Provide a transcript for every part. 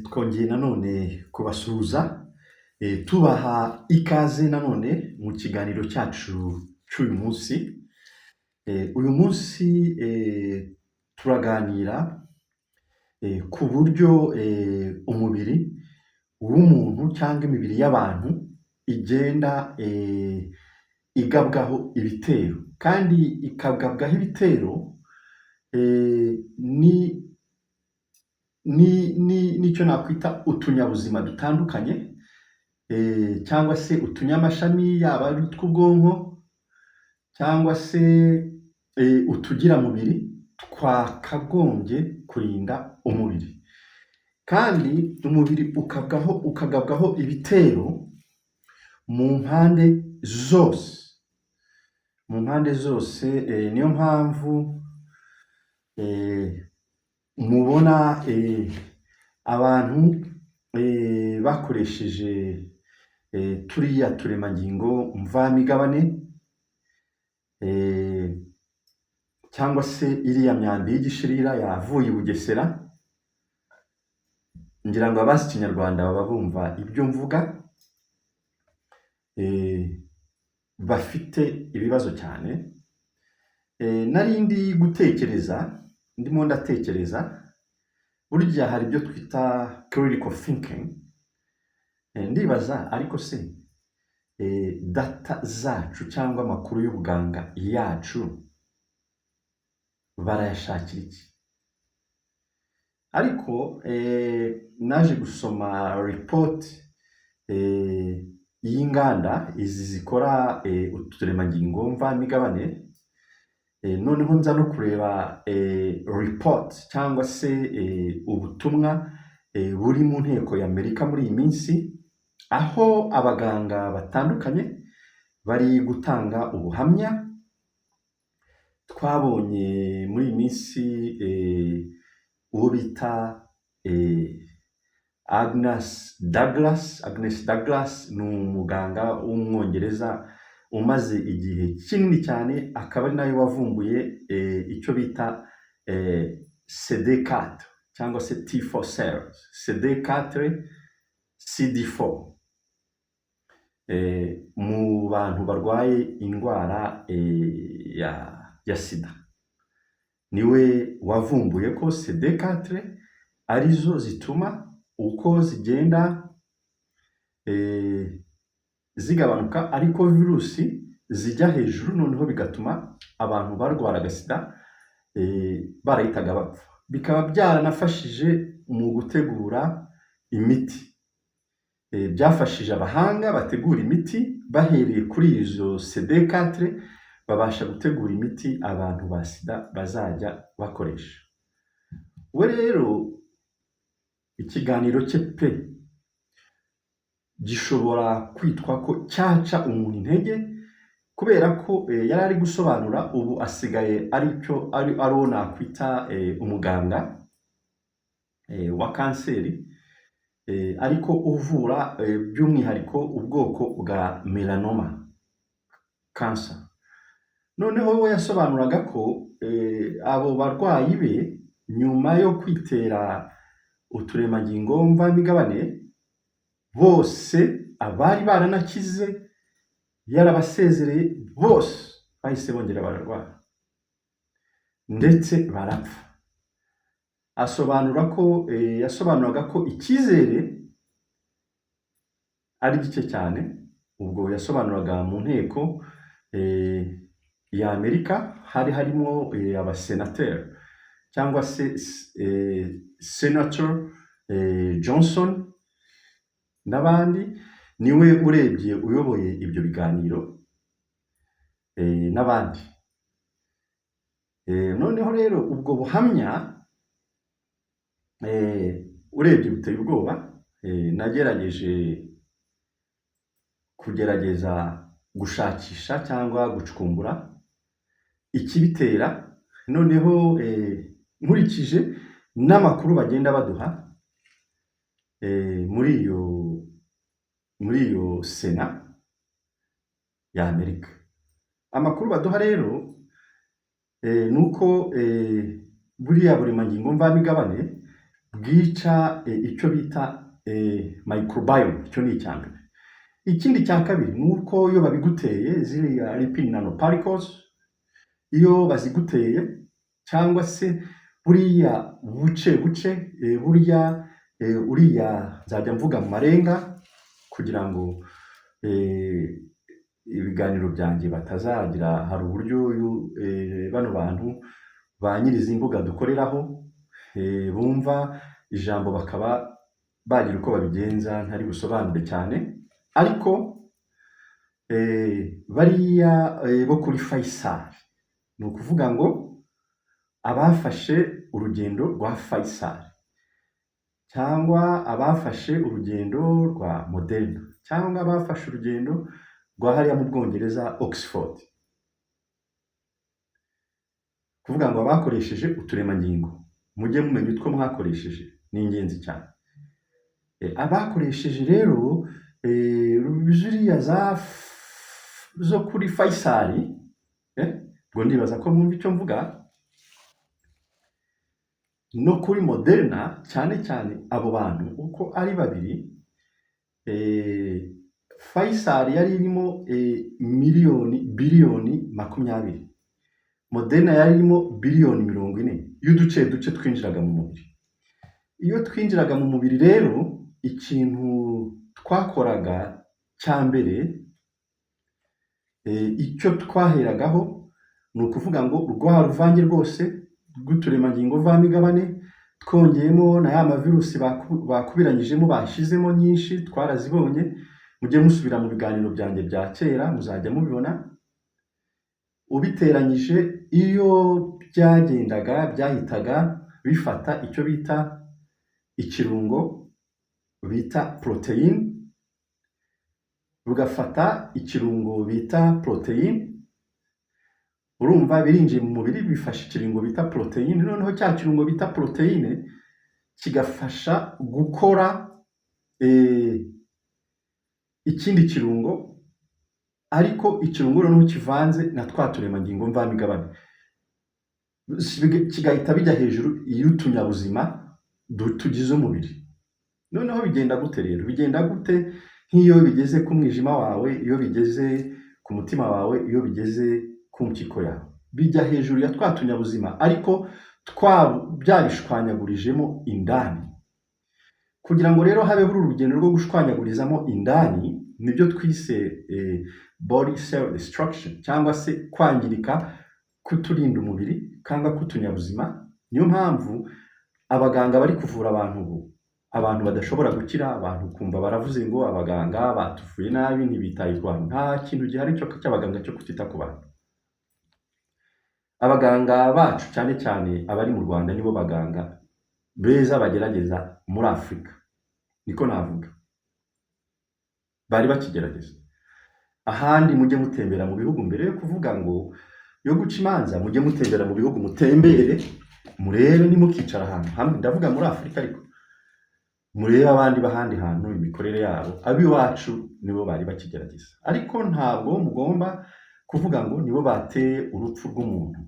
Twongeye nanone kubasuhuza, tubaha ikaze nanone mu kiganiro cyacu cy'uyu munsi. Uyu munsi turaganira ku buryo umubiri w'umuntu cyangwa imibiri y'abantu igenda igabwaho ibitero, kandi ikagabwaho ibitero ni ni n'icyo nakwita utunyabuzima dutandukanye, cyangwa se utunyamashami, yaba ari utw'ubwonko cyangwa se utugiramubiri twakagombye kurinda umubiri, kandi umubiri ukagabwaho ibitero mu mpande zose, mu mpande zose. Niyo mpamvu mubona abantu bakoresheje turiya turemangingo mvamigabane, cyangwa se iriya myambi y'igishirira yavuye i Bugesera. Ngira ngo abazi Ikinyarwanda baba bumva ibyo mvuga, bafite ibibazo cyane. Nari ndi gutekereza, ndimo ndatekereza, burya hari ibyo twita critical thinking. Ndibaza ariko se data zacu cyangwa amakuru y'ubuganga yacu barayashakira iki? Ariko naje gusoma report y'inganda izi zikora uturemangingo mvamigabane, noneho nza no kureba report cyangwa se ubutumwa buri mu nteko y'Amerika muri iyi minsi, aho abaganga batandukanye bari gutanga ubuhamya. Twabonye muri iyi minsi uwo bita Agnes Douglas. Agnes Douglas ni umuganga w'Umwongereza umaze igihe kinini cyane, akaba ari nawe wavumbuye icyo bita CD4 cyangwa se T4 cells, CD4, CD4, mu bantu barwaye indwara ya sida. Niwe wavumbuye ko CD4 arizo zituma uko zigenda zigabanuka ariko virusi zijya hejuru, noneho bigatuma abantu barwaraga sida barahitaga bapfa. Bikaba byaranafashije mu gutegura imiti. Byafashije abahanga bategura imiti bahereye kuri izo CD4, babasha gutegura imiti abantu ba sida bazajya bakoresha. We rero ikiganiro cye pe gishobora kwitwa ko cyaca umuntu intege, kubera ko yari ari gusobanura, ubu asigaye ari cyo ari uwo nakwita umuganga wa kanseri, ariko uvura by'umwihariko ubwoko bwa melanoma cancer. Noneho we yasobanuraga ko abo barwayi be, nyuma yo kwitera uturemangingo mvamigabane, bose abari baranakize yarabasezereye, bose bahise bongera bararwara ndetse barapfa. Asobanura ko yasobanuraga ko icyizere ari gike cyane. Ubwo yasobanuraga mu nteko ya Amerika, hari harimo abasenateri cyangwa se Senator Johnson n'abandi. Niwe urebye uyoboye ibyo biganiro n'abandi. Noneho rero ubwo buhamya urebye buteye ubwoba. Nagerageje kugerageza gushakisha cyangwa gucukumbura ikibitera, noneho nkurikije n'amakuru bagenda baduha muri iyo sena ya Amerika. Amakuru baduha rero ni uko buriya buremangingo mvamigabane Bwica icyo bita microbiome. Icyo ni icya mbere. Ikindi cya kabiri ni uko iyo babiguteye, ziriya lipid nanoparticles, iyo baziguteye cyangwa se buriya buce buce, burya uriya nzajya mvuga mu marenga kugira ngo ibiganiro byanjye batazagira, hari uburyo bano bantu ba nyiri izi mbuga dukoreraho bumva ijambo bakaba bagira uko babigenza, ntari busobanure cyane. Ariko bariya bo kuri Pfizer, ni ukuvuga ngo abafashe urugendo rwa Pfizer cyangwa abafashe urugendo rwa Moderna cyangwa abafashe urugendo rwa hariya mu Bwongereza, Oxford, kuvuga ngo abakoresheje uturemangingo, mujye mumenya utwo mwakoresheje, ni ingenzi cyane. Abakoresheje rero ziriya zo kuri Pfizer, ubwo ndibaza ko mwumva icyo mvuga, no kuri Moderna cyane cyane, abo bantu uko ari babiri, Pfizer yari irimo miliyoni biliyoni 20, Moderna yari irimo biliyoni 40 y'uduce duce twinjiraga mu mubiri. Iyo twinjiraga mu mubiri rero, ikintu twakoraga cya mbere, icyo twaheragaho ni ukuvuga ngo rwa ruvange rwose rw'uturemangingo mvamigabane, twongeyemo na ya mavirusi bakubiranyijemo, bashyizemo nyinshi, twarazibonye, mujye musubira mu biganiro byanjye bya kera muzajya mubibona. Ubiteranyije, iyo byagendaga byahitaga bifata icyo bita ikirungo bita poroteyine, bugafata ikirungo bita poroteyine. Urumva birinjiye mu mubiri, bifasha ikirungo bita poroteyine. Noneho cya kirungo bita poroteyine kigafasha gukora ikindi kirungo, ariko ikirungo noneho kivanze na twa turemangingo mvamigabane, kigahita bijya hejuru y'utunyabuzima tugize umubiri. Noneho bigenda gute rero? Bigenda gute nk'iyo bigeze ku mwijima wawe, iyo bigeze ku mutima wawe, iyo bigeze ku mpyiko yawe? Bijya hejuru ya twa tunyabuzima, ariko twa byabishwanyagurijemo indani. Kugira ngo rero habeho uru rugendo rwo gushwanyagurizamo indani, nibyo twise body cell destruction cyangwa se kwangirika k'uturinda umubiri cyangwa k'utunyabuzima. Niyo mpamvu abaganga bari kuvura abantu ubu, abantu badashobora gukira. Abantu kumva baravuze ngo abaganga batuvuye nabi, ntibitaye ku bantu. Nta kintu gihari cyo cy'abaganga cyo kutita ku bantu. Abaganga bacu, cyane cyane abari mu Rwanda, nibo baganga beza bagerageza muri Afurika, niko navuga, bari bakigerageza. Ahandi mujye mutembera mu bihugu mbere yo kuvuga ngo yo guca imanza, mujye mutembera mu bihugu, mutembere murebe, ntimukicara ahantu hamwe. Ndavuga muri Afurika, ariko murebe abandi b'ahandi hantu imikorere yabo. Ab'iwacu nibo bari bakigerageza, ariko ntabwo mugomba kuvuga ngo nibo bateye urupfu rw'umuntu,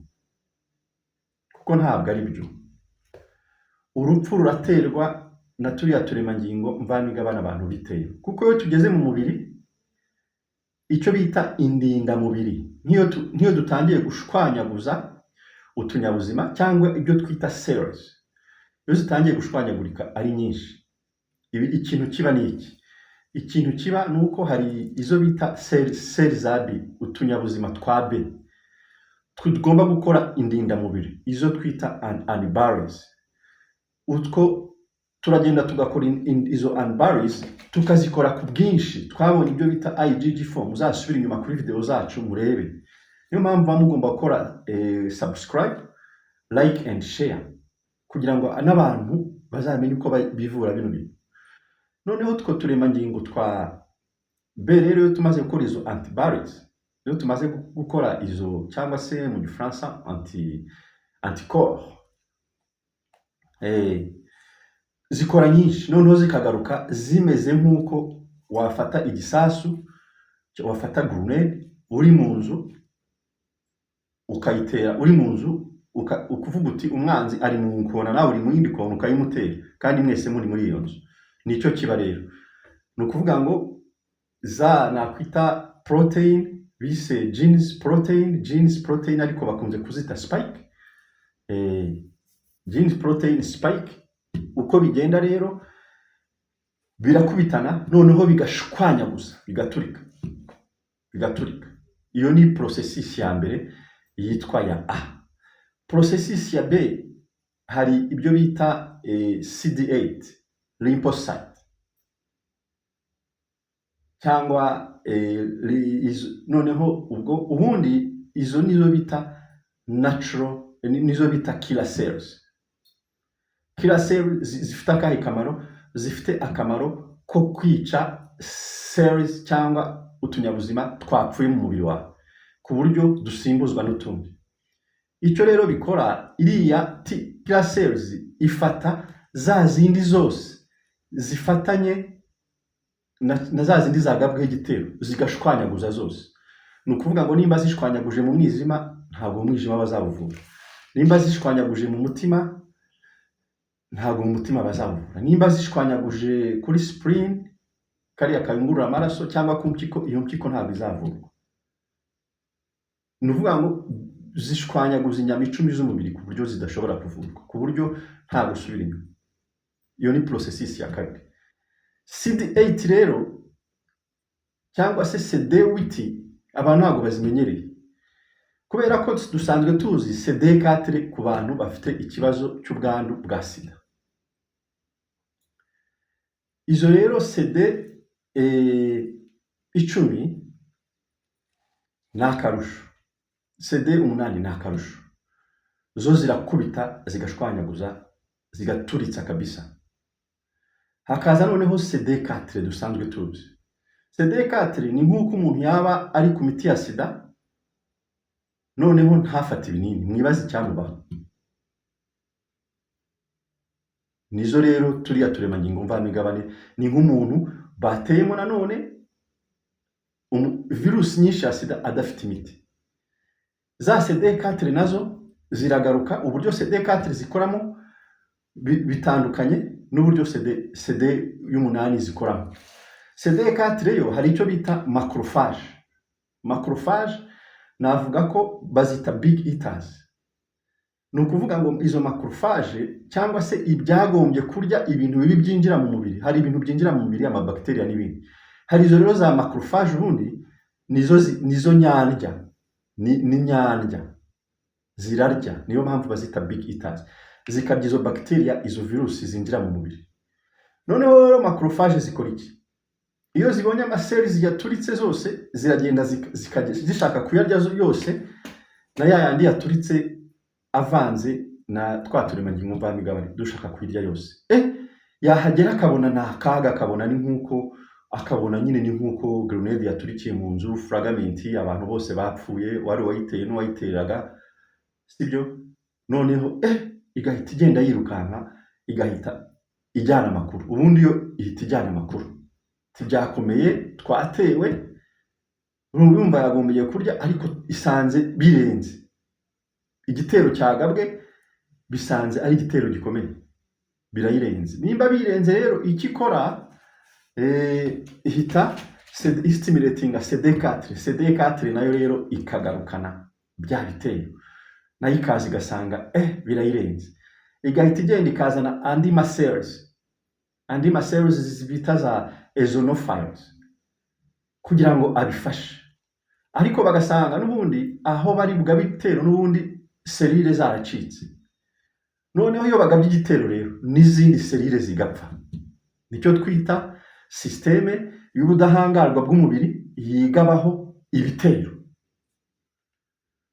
kuko ntabwo ari byo. Urupfu ruraterwa na turiya turemangingo mvamigabane abantu biteye, kuko iyo tugeze mu mubiri, icyo bita indindamubiri, nk'iyo dutangiye gushwanyaguza utunyabuzima cyangwa ibyo twita cells, iyo zitangiye gushwanyagurika ari nyinshi, ibi ikintu kiba ni iki? Ikintu kiba ni uko hari izo bita cell za B, utunyabuzima twa B tugomba gukora indindamubiri, izo twita antibodies. Utwo turagenda tugakora izo antibodies, tukazikora ku bwinshi. Twabonye ibyo bita IgG form. Uzasubira inyuma kuri video zacu murebe. Niyo mpamvu muba mugomba gukora subscribe, like and share, kugira ngo n'abantu bazamenye uko bivura bino bintu. Noneho utwo turemangingo twa B rero, iyo tumaze gukora izo antibodies, iyo tumaze gukora izo, cyangwa se mu Gifaransa anticorps, zikora nyinshi, noneho zikagaruka zimeze nk'uko wafata igisasu, wafata grenade uri mu nzu ukayitera, uri mu nzu Ukuvuga uti umwanzi ari mu kona, nawe uri mu yindi kona, ukayimutera kandi mwese muri muri iyo nzu. Nicyo kiba rero. Ni ukuvuga ngo za nakwita protein bise genes protein, genes protein, ariko bakunze kuzita spike, genes protein spike. Uko bigenda rero, birakubitana, noneho bigashwanyaguza, bigaturika, bigaturika. Iyo ni processus ya mbere yitwa ya A. Processus ya B, hari ibyo bita CD8 lymphocyte cyangwa noneho ubwo ubundi izo nizo bita natural, nizo bita killer cells. Killer cells zifite akahe kamaro? Zifite akamaro ko kwica cells cyangwa utunyabuzima twapfuye mu mubiri wawe, ku buryo dusimbuzwa n'utundi. Icyo rero bikora, iriya killer cells ifata za zindi zose zifatanye na za zindi zagabweho igitero, zigashwanyaguza zose. Ni ukuvuga ngo nimba zishwanyaguje mu mwijima, ntabwo umwijima bazawuvura. Nimba zishwanyaguje mu mutima, ntabwo mu mutima bazawuvura. Nimba zishwanyaguje kuri spleen, kariya kayungurura amaraso, cyangwa ku mpyiko, iyo mpyiko ntabwo izavurwa. Ni ukuvuga ngo zishwanyaguza inyama 10 z'umubiri ku buryo zidashobora kuvurwa, ku buryo nta gusubira inyuma. Iyo ni processus ya kabiri. CD8 rero cyangwa se CD8, abantu ntabwo bazimenyereye, kubera ko dusanzwe tuzi CD4 ku bantu bafite ikibazo cy'ubwandu bwa sida. Izo rero CD 10 ni akarusho, CD 8 ni akarusho. Zo zirakubita, zigashwanyaguza, zigaturitsa kabisa. Hakaza noneho CD4 dusanzwe tuzi. CD4 ni nk'uko umuntu yaba ari ku miti ya sida, noneho ntafate ibinini. Mwibaze icyamubaho. Nizo rero turiya turemangingo mvamigabane. Ni nk'umuntu bateyemo nanone virusi nyinshi ya sida, adafite imiti. Za CD4 nazo ziragaruka. Uburyo CD4 zikoramo bitandukanye n'uburyo CD y'umunani zikoramo. CD4 yo hari icyo bita macrophage. Macrophage navuga ko bazita big eaters. Ni ukuvuga ngo izo macrophage cyangwa se ibyagombye kurya ibintu bibi byinjira mu mubiri, hari ibintu byinjira mu mubiri, amabacteria n'ibindi. Hari izo rero za macrophage, ubundi nizo nyandya, ni nyandya, zirarya. Niyo mpamvu bazita big eaters. Zikarya izo bacteria, izo virusi zinjira mu mubiri. Noneho rero macrophage zikora iki? Iyo zibonye amacells yaturitse zose, ziragenda zikajya zishaka kuyarya yose, na ya yandi yaturitse avanze na twa turemangingo mvamigabane dushaka kuyirya yose. Yahagera akabona ni akaga, akabona ni nk'uko, akabona nyine ni nk'uko grenade yaturikiye mu nzu, fragment, abantu bose bapfuye, wari uwayiteye n'uwayiteraga, sibyo? Noneho igahita igenda yirukanka, igahita ijyana amakuru. Ubundi yo ihita ijyana amakuru, tibyakomeye, twatewe. Urumva yagombye kurya, ariko isanze birenze. Igitero cyagabwe bisanze ari igitero gikomeye, birayirenze. Nimba birenze rero, icyo ikora, ihita istimulatinga CD4. CD4 nayo rero ikagarukana bya bitero, nayo ikaza igasanga birayirenze, igahita igenda ikazana andi ma cells, andi ma cells bita za eosinophils, kugira ngo abifashe. Ariko bagasanga n'ubundi aho bari bugabe ibitero, n'ubundi cellule zaracitse. Noneho iyo bagabye igitero rero, n'izindi cellule zigapfa. Nicyo twita système y'ubudahangarwa bw'umubiri yigabaho ibitero.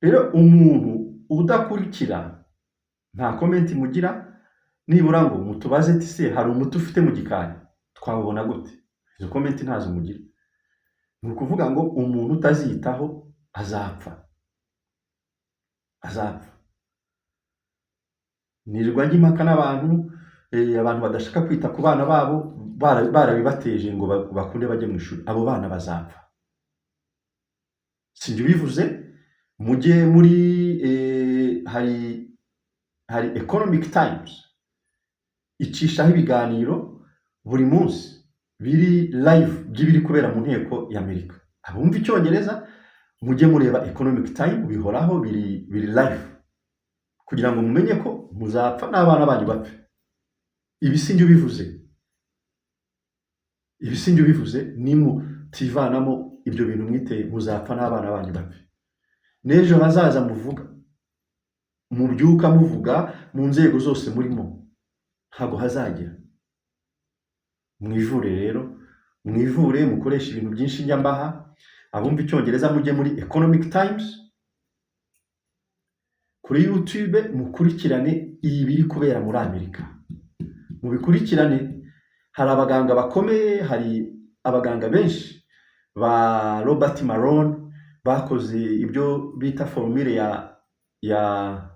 Rero umuntu udakurikira, nta comment mugira nibura ngo mutubaze ati: "Se hari umuti ufite mu gikari, twawubona gute?" Izo comment ntazo mugira. Ni ukuvuga ngo umuntu utazitaho azapfa, azapfa. Nirirwa njya impaka n'abantu, abantu badashaka kwita ku bana babo, barabibateje ngo bakunde bajye mu ishuri. Abo bana bazapfa. Sinjye ubivuze. Mujye muri hari Hari Economic Times icishaho ibiganiro buri munsi biri live by'ibiri kubera mu nteko y'Amerika. Abumva Icyongereza, mujye mureba Economic Time, bihoraho biri live, kugira ngo mumenye ko muzapfa n'abana banyu bapfe. Ibi si njye ubivuze, ibi si njye ubivuze. Nimutivanamo ibyo bintu mwiteye, muzapfa n'abana banyu bapfe. N'ejo hazaza muvuga, mubyuka muvuga mu nzego zose murimo, ntabwo hazagera. Mwivure rero, mwivure, mukoreshe ibintu byinshi njya mbaha. Abumva Icyongereza, mujye muri Economic Times kuri YouTube, mukurikirane ibi biri kubera muri Amerika, mubikurikirane. Hari abaganga bakomeye, hari abaganga benshi ba Robert Malone bakoze ibyo bita formule ya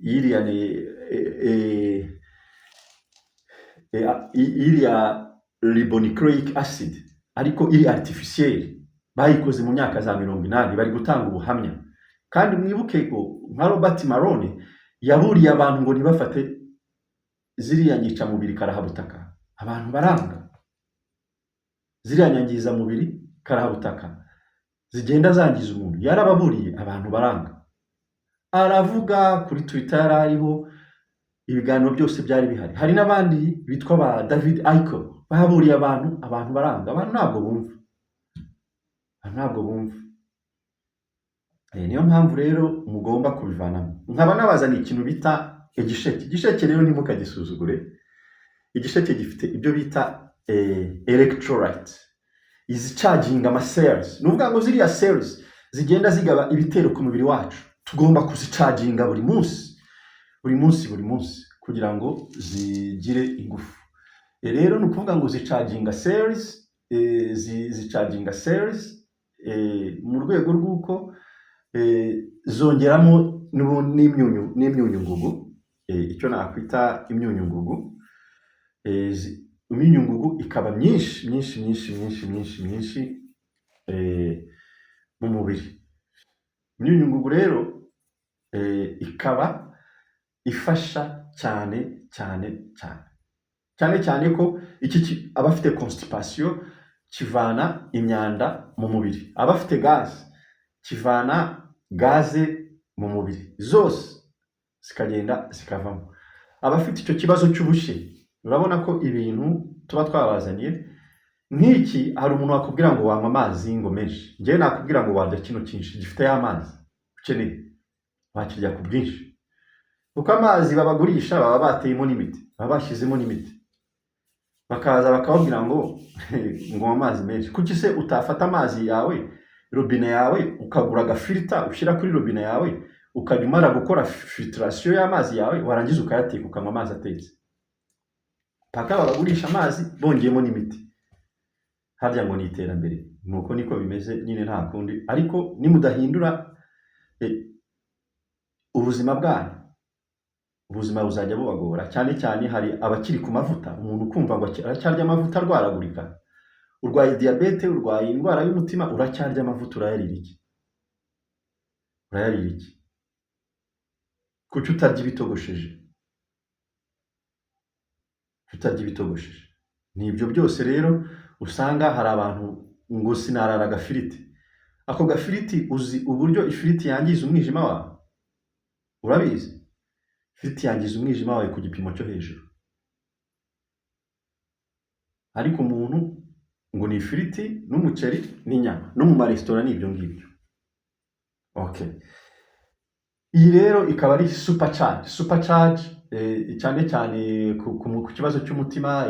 iriya ni iriya ribonucleic acid, ariko iri artificielle, bayikoze mu myaka za 80. Bari gutanga ubuhamya. Kandi mwibuke ko nka Robert Malone yaburiye abantu ngo ntibafate ziriya nyicamubiri karahabutaka, abantu baranga. Ziriya nyangizamubiri karahabutaka zigenda zangiza umuntu, yarababuriye, abantu baranga. Aravuga kuri Twitter, yari ariho, ibiganiro byose byari bihari. Hari n'abandi bitwa ba David Icke baburiye abantu, abantu baranga. Abantu ntabwo bumva, abantu ntabwo bumva. Niyo mpamvu rero mugomba kubivanamo. Nkaba nabazaniye ikintu bita igisheke. Igisheke rero ntimukagisuzugure. Igisheke gifite ibyo bita electrolyte izicharginga ama cells. Ni ukuvuga ngo ziriya cells zigenda zigaba ibitero ku mubiri wacu, tugomba kuzicharginga buri munsi, buri munsi, buri munsi, kugira ngo zigire ingufu. Rero ni ukuvuga ngo zicharginga cells, zicharginga cells mu rwego rw'uko zongeramo n'imyunyu ngugu, icyo nakwita imyunyu ngugu, imyunyu ngugu ikaba myinshi, myinshi, myinshi, myinshi, myinshi, myinshi mu mubiri. Imyunyu ngugu rero ikaba ifasha cyane cyane cyane cyane cyane ko iki abafite constipation kivana imyanda mu mubiri, abafite gaz kivana gaze mu mubiri zose zikagenda zikavamo, abafite icyo kibazo cy'ubushye. Urabona ko ibintu tuba twabazaniye nk'iki, hari umuntu wakubwira ngo wanywa amazi ngo menshi. Njyewe nakubwira ngo warya kino cyinshi gifite ya mazi ukeneye, wakirya ku bwinshi, kuko amazi babagurisha baba bateyemo n'imiti, baba bashyizemo n'imiti, bakaza bakababwira ngo amazi menshi. Kuki se utafata amazi yawe, robine yawe, ukagura agafilter ushyira kuri robine yawe, ukajya umara gukora filtration y'amazi yawe, warangiza ukayateka, ukanywa amazi atetse? Paka babagurisha amazi bongeyemo n'imiti, harya ngo ni iterambere. Nuko niko bimeze nyine, nta kundi. Ariko nimudahindura ubuzima bwanyu, ubuzima buzajya bubagora. Cyane cyane hari abakiri ku mavuta, umuntu ukumva ngo aracyarya amavuta, arwaragurika. Urwaye diyabete, urwaye indwara y'umutima, uracyarya amavuta, urayarira iki? Urayarira iki? Kuki utarya ibitogosheje? Kuki utarya ibitogosheje? Ni ibyo byose rero usanga hari abantu ngo sinarara agafiriti. Ako gafiriti, uzi uburyo ifiriti yangiza umwijima wawe? Urabizi? Ifiriti yangiza umwijima wawe ku gipimo cyo hejuru. Ariko umuntu ngo ni ifiriti n'umuceri n'inyama, no mu maresitora ni ibyo ngibyo. Okay, iyi rero ikaba ari supercharge. Supercharge cyane cyane ku kibazo cy'umutima,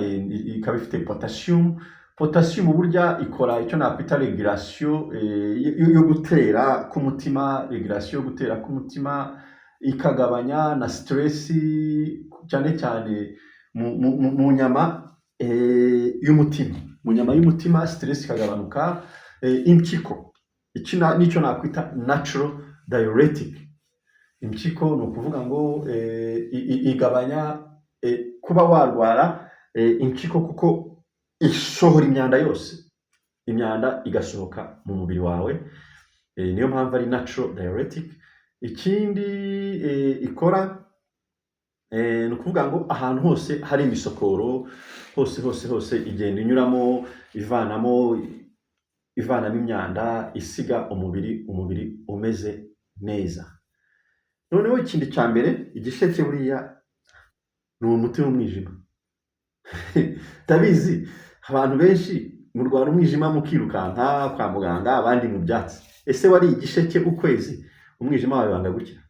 ikaba ifite potassium. Potassium burya ikora icyo nakwita regulation yo gutera k'umutima, regulation yo gutera k'umutima, ikagabanya na stress, cyane cyane mu nyama y'umutima. Mu nyama y'umutima stress ikagabanuka. Impyiko iki nicyo nakwita natural diuretic. Impyiko ni ukuvuga ngo igabanya kuba warwara impyiko, kuko isohora imyanda yose, imyanda igasohoka mu mubiri wawe. Niyo mpamvu ari natural diuretic. Ikindi ikora, ni ukuvuga ngo ahantu hose hari imisokoro, hose hose hose igenda inyuramo, ivanamo imyanda, isiga umubiri umeze neza. Noneho ikindi cya mbere, igisheke buriya ni umuti w'umwijima. Ndabizi abantu benshi murwara umwijima mukirukanka kwa muganga, abandi mu byatsi. Ese wariye igisheke ukwezi, umwijima wawe wanga gukira?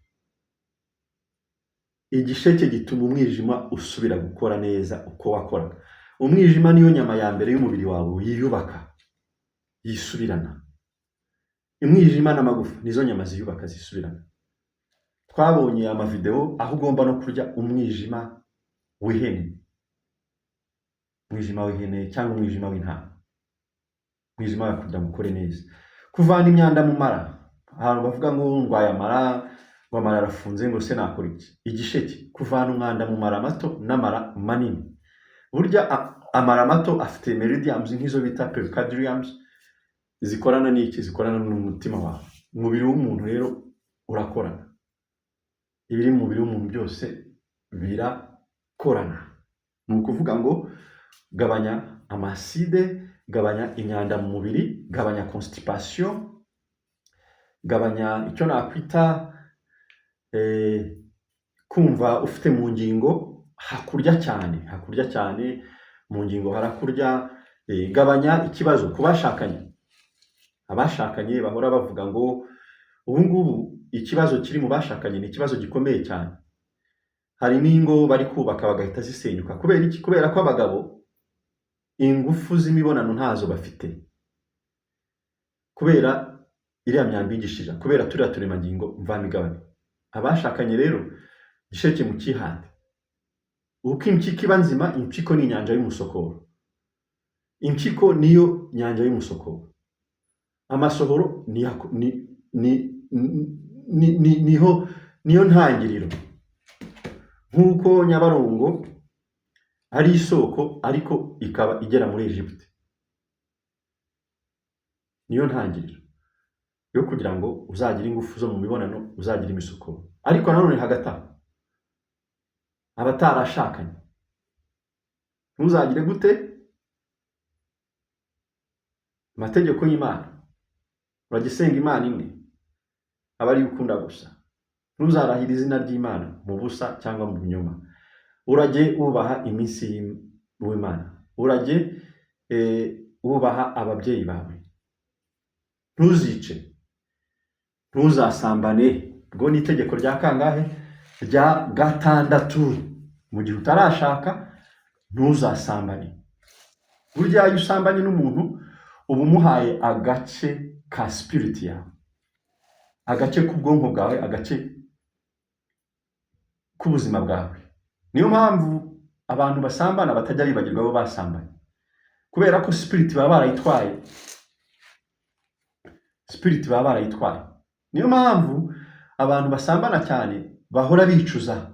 Igisheke gituma umwijima usubira gukora neza uko wakoraga. Umwijima niyo nyama ya mbere y'umubiri wawe yiyubaka, yisubirana. Umwijima n'amagufa nizo nyama ziyubaka, zisubirana. Twabonye amavideo aho ugomba no kurya umwijima w'ihene, umwijima w'ihene cyangwa umwijima w'intama, umwijima wawe kugira ngo ukore neza. Kuvana imyanda mu mara, ahantu bavuga ngo ndwaye amara, ngo amara arafunze, ngo se nakora iki? Igisheke, kuvana umwanda mu mara mato n'amara manini. Burya amara mato afite meridians nk'izo bita pericardiums, zikorana n'iki? Zikorana n'umutima wawe. Umubiri w'umuntu rero urakorana, ibiri mu mubiri w'umuntu byose birakorana. Ni ukuvuga ngo gabanya ama acide, gabanya imyanda mu mubiri, gabanya constipation, gabanya icyo nakwita kumva ufite mu ngingo hakurya cyane, hakurya cyane mu ngingo harakurya. Gabanya ikibazo ku bashakanye. Abashakanye bahora bavuga ngo ubu ngubu ikibazo kiri mu bashakanye ni ikibazo gikomeye cyane. Hari n'ingo bari kubaka bagahita zisenyuka. Kubera iki? Kubera ko abagabo ingufu z'imibonano ntazo bafite, kubera iriya myambi y'igishira, kubera turiya turemangingo mvamigabane. Abashakanye rero, gisheke mukihate. Uko impyiko iba nzima, impyiko ni inyanja y'umusokoro. Impyiko niyo nyanja y'umusokoro. Amasohoro ni, ni, ni, ni, ni, niho niyo ntangiriro. Nk'uko Nyabarongo ari isoko ariko ikaba igera muri Egypte, niyo ntangiriro yo kugira ngo uzagire ingufu zo mu mibonano, uzagire imisokoro. Ariko nanone hagati aho, abatarashakanye, ntuzagire gute? Amategeko y'Imana: urajya usenga Imana imwe, aba ariyo ukunda gusa, ntuzarahire izina ry'Imana mu busa cyangwa mu binyoma, urajye wubaha iminsi w'Imana, urajye wubaha ababyeyi bawe, ntuzice, ntuzasambane. Ubwo ni itegeko rya kangahe? Rya gatandatu. Mu gihe utarashaka, ntuzasambane. Burya iyo usambanye n'umuntu, uba umuhaye agace ka spirit yawe, agace k'ubwonko bwawe, agace k'ubuzima bwawe. Niyo mpamvu abantu basambana batajya bibagirwa abo basambanye, kubera ko spirit baba barayitwaye, spirit baba barayitwaye. Niyo mpamvu abantu basambana cyane bahora bicuza.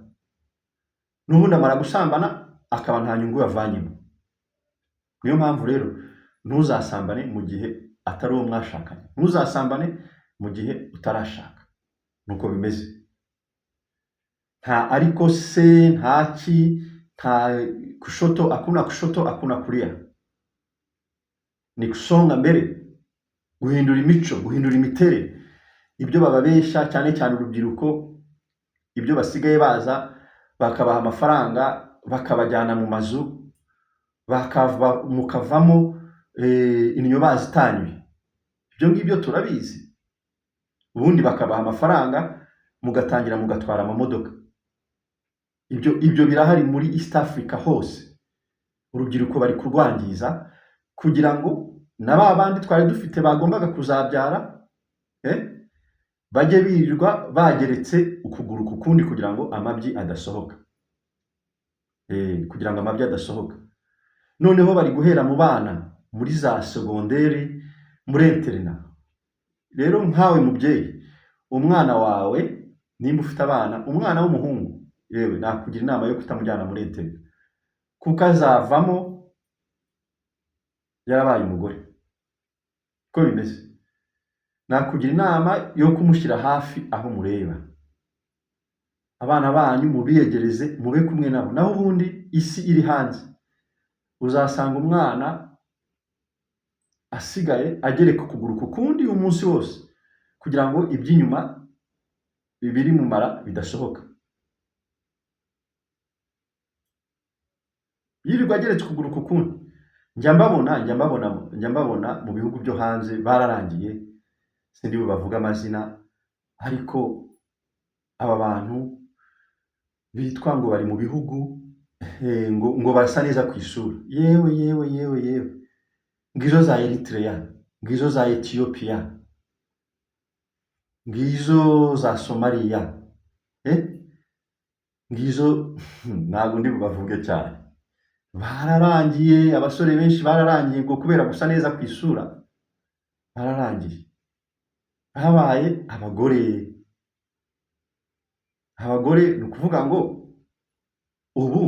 N'ubundi amara gusambana akaba nta nyungu yavanyemo. Niyo mpamvu rero ntuzasambane mu gihe atari uwo mwashakanye, ntuzasambane mu gihe utarashaka. Nuko bimeze. Nta ariko se, nta ki, nta kushoto, hakuna kushoto, hakuna kulia, ni kusonga mbere, guhindura imico, guhindura imiterere. Ibyo bababesha cyane cyane urubyiruko, ibyo basigaye baza bakabaha amafaranga, bakabajyana mu mazu, bakava mukavamo inyo bazitanyuye, ibyo ngibyo turabizi. Ubundi bakabaha amafaranga, mugatangira mugatwara amamodoka. Ibyo birahari muri East Africa hose. Urubyiruko bari kurwangiza kugira ngo na ba bandi twari dufite bagombaga kuzabyara, bajye birirwa bageretse ukuguru ku kundi kugira ngo amabyi adasohoka, kugira ngo amabyi adasohoka. Noneho bari guhera mu bana, muri za segonderi, muri internat. Rero nkawe mubyeyi, umwana wawe, nimba ufite abana, umwana w'umuhungu, yewe nakugira inama yo kutamujyana muri internat, kuko azavamo yarabaye umugore. Uko bimeze, nakugira inama yo kumushyira hafi aho mureba. Abana banyu mubiyegereze, mube kumwe nabo. Naho ubundi isi iri hanze, uzasanga umwana asigaye agereka ukuguru ku kundi umunsi wose kugira ngo iby'inyuma biri mu mara bidasohoka. Yirirwa ageretse ukuguru ku kundi. Njya mbabona mu bihugu byo hanze bararangiye, sindi bubavuge amazina, ariko aba bantu bitwa ngo bari mu bihugu ngo basa neza ku isura. Yewe yewe yewe yewe, ngizo za Eritrea, ngizo za Ethiopia, ngizo za Somalia, ngizo, ntabwo ndi bubavuge cyane. Bararangiye, abasore benshi bararangiye ngo kubera gusa neza ku isura, bararangiye, babaye abagore. Abagore ni ukuvuga ngo ubu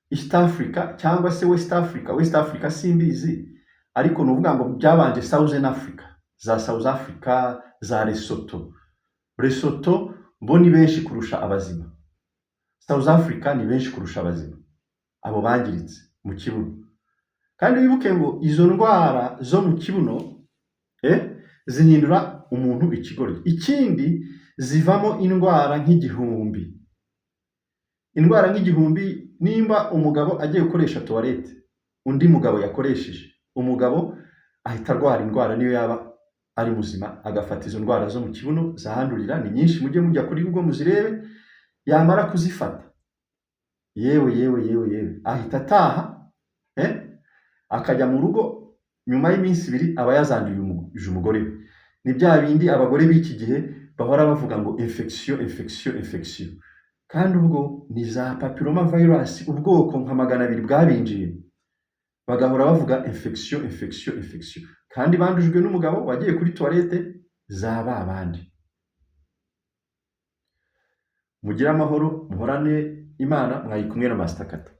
East Africa cyangwa se West Africa, West Africa simbizi, ariko ni ukuvuga ngo byabanje Southern Africa, za South Africa, za Lesotho. Lesotho bo ni benshi kurusha abazima, South Africa ni benshi kurusha abazima, abo bangiritse mu kibuno. Kandi wibuke ngo izo ndwara zo mu kibuno zihindura umuntu ikigoryi. Ikindi, zivamo indwara nk'igihumbi, indwara nk'igihumbi. Nimba umugabo agiye gukoresha toilette undi mugabo yakoresheje, umugabo ahita arwara indwara niyo yaba ari muzima, agafata izo ndwara zo mu kibuno zahandurira, ni nyinshi, mujye mujya kuri Google muzirebe. Yamara kuzifata, yewe yewe yewe yewe, ahita ataha, akajya mu rugo, nyuma y'iminsi 2 aba yazandurije umugore we. Ni bya bindi abagore b'iki gihe bahora bavuga ngo infection, infection, infection, kandi ubwo ni za papilloma virus ubwoko nka 200 bwabinjiye, bagahora bavuga infection, infection, infection, kandi bandujwe n'umugabo wagiye kuri toilette za ba bandi. Mugire amahoro, muhorane Imana. Mwari kumwe na Master Kata.